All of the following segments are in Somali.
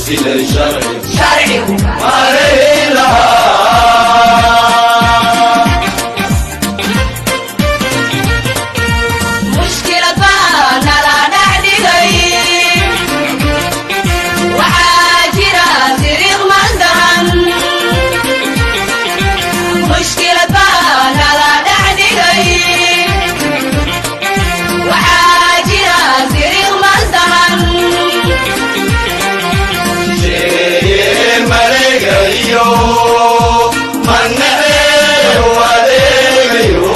moosile sharcigu sharcigu maareyn lahaa. Mushkilad baa nala dhex dhigay, waxaa jira siriiq maldahan. Mushkilad baa nala dhex dhigay, waxaa jira siriiq maldahan. Sheeye maleegayo manaxee u adeegayo.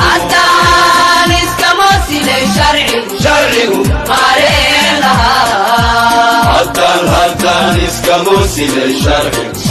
Haddaan iska moosile sharcigu sharcigu maareen lahaa. Haddaan iska moosile sharcigu.